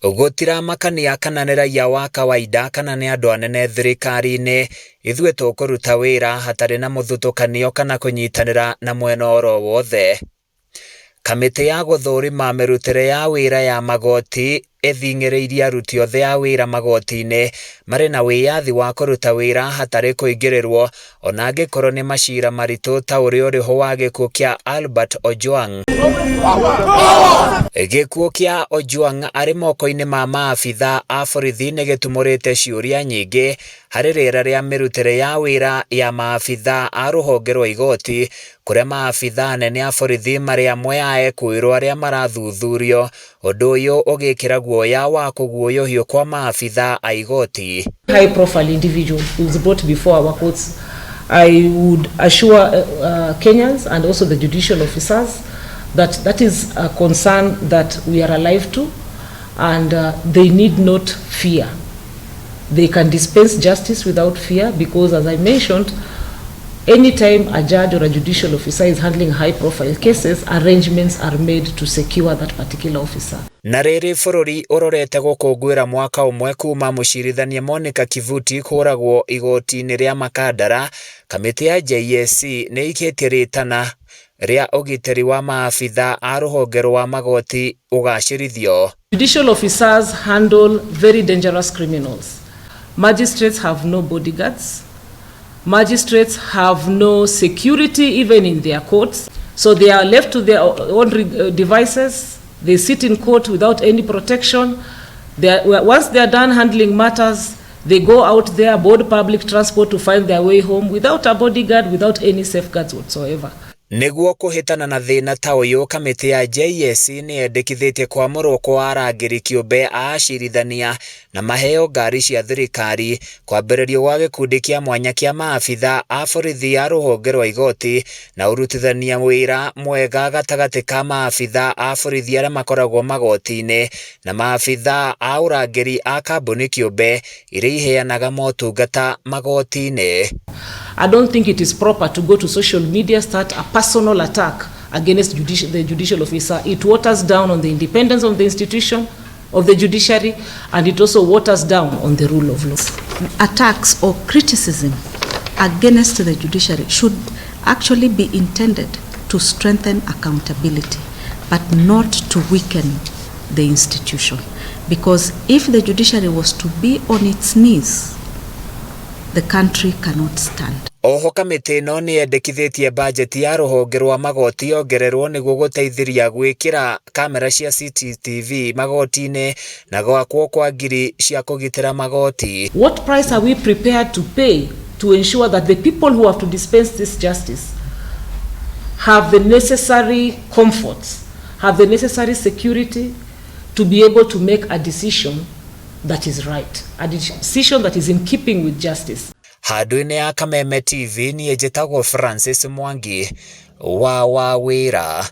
Gũtiramakania kana nĩ raia wa kawaida kana nĩ andũ anene thirikari-inĩ, ithuĩ tũkũruta wĩra hatarĩ na mũthutũkanio kana kũnyitanĩra na mwena oro wothe. Kamĩtĩ ya gũthũrima mĩrutĩre ya wĩra ya magoti ĩthing'ĩrĩirie aruti othe a wĩra magoti-inĩ marĩ na wĩyathi wa kũruta wĩra hatarĩ kũingĩrĩrwo ona angĩkorwo nĩ macira maritũ ta ũrĩa ũrĩ ho wa gĩkuũ kĩa Albert Ojwang. Gĩkuũ kĩa Ojwang arĩ moko-inĩ ma maabitha a borithi nĩ gĩtumũrĩte ciũria nyingĩ harĩ rĩera rĩa mĩrutĩre ya wĩra ya maabitha a rũhonge rwa igoti kũrĩa maabitha anene a borithi marĩ amwe a ekũĩrwo arĩa marathuthurio, ũndũ ũyũ ũgĩkĩra guoya wa kũguoyohio kwa maabitha a igoti. High profile individual who is brought before our courts. I would assure Kenyans and also the judicial officers that that is a concern that we are alive to, and they need not fear. They can dispense justice without fear because, as I mentioned, anytime a judge or a judicial officer is handling high profile cases, arrangements are made to secure that particular officer. Na rĩrĩ bũrũri ũrorete gũkũngũĩra mwaka ũmwe kuma mũcirithania Monica Kivuti kũragwo igoti-inĩ rĩa Makandara, kamĩtĩ ya JSC nĩ ĩikĩtie rĩtana rĩa ũgitĩri wa maabitha a rũhonge rwa magoti ũgacĩrithio. Judicial officers handle very dangerous criminals. Magistrates have no bodyguards. Magistrates have no security even in their courts. So they are left to their own devices. They sit in court without any protection. Once they are done handling matters, they go out there, board public transport to find their way home without a bodyguard, without any safeguards whatsoever. Nĩguo kũhĩtana na thĩna ta ũyũ, kamĩtĩ ya JSC nĩ yendekithĩtie kwamũrwo kwa arangĩri kĩũmbe a acirithania na maheo ngari cia thirikari, kwambĩrĩrio gwa gĩkundi kĩa mwanya kĩa maabitha a borithi a rũhonge rwa igoti na ũrutithania wĩra mwega gatagatĩ ka maabitha a borithi arĩa makoragwo magoti-inĩ na maabitha a ũrangĩri a kambuni kĩũmbe iria iheanaga motungata magoti-inĩ. I don't think it is proper to go to social media, start a personal attack against the judicial officer. It waters down on the independence of the institution, of the judiciary, and it also waters down on the rule of law. Attacks or criticism against the judiciary should actually be intended to strengthen accountability, but not to weaken the institution. Because if the judiciary was to be on its knees, the country cannot stand. Oho kamĩtĩ ĩno nĩ yendekithĩtie bajeti ya rũhonge rwa magoti yongererwo nĩguo gũteithĩrĩria gwĩkĩra kamera cia CCTV magoti-inĩ na gwakwo kwa ngiri cia kũgitĩra magoti. What price are we prepared to pay to ensure that the people who have to dispense this justice have the necessary comforts, have the necessary security to be able to make a decision that is right, a decision that is in keeping with justice? Handũ-inĩ ya Kameme TV, niĩ njĩtagwo Francis Mwangi wa Wawĩra.